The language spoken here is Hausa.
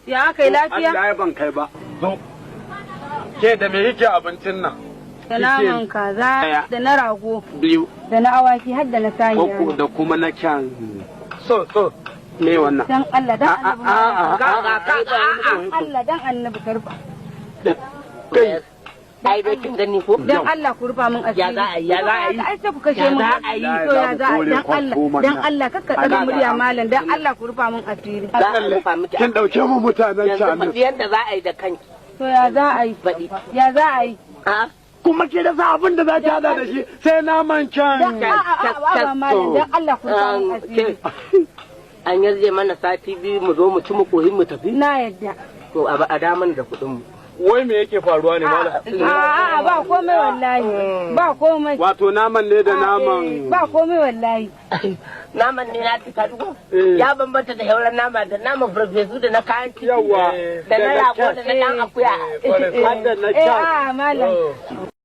Ya aka yi, lafiya? Allah ya ban kai ba. Zo. Ke da me yake abincin nan? Da naman kaza Daya. da na rago Biyu, da na awaki har da na uku saniya. da kuma na kyan. So so. Me wannan? Dan Allah dan Annabi. A Malam. Allah dan Annabi ka rufa. Kai. Ai bai kin gani ko? Dan Allah ku rufa min asiri. Ya za a yi, ya za a yi? Ai sai ku kashe Ya min. za a yi? To ya za a yi? Dan Allah, dan Allah kakka daga murya malam, dan Allah ku rufa min asiri. Za a rufa miki. Kin dauke mu mutanen Yanzu Canis. faɗi yadda za a yi da kanki. To ya za a yi? Faɗi. Ya za a yi? A Kuma ki rasa abin da za ki hada da shi sai naman kyan. Dan a'a a'a ba malam, dan Allah ku rufa min asiri. An yarje mana sati 2 mu zo mu ci mu kohi mu tafi. Na yadda. To a da mana da kuɗin mu. Wai me yake faruwa ne, malam? A'a, ba komai wallahi. Ba komai. Wato naman ne da naman. Ba komai wallahi. Naman ne na cika duko. Eh. Ya bambanta da hauran nama da naman farfesu da na kayan ciki. Yawwa. Da na rago da na ɗan akuya. Har da na Eh kyan. a'a malam.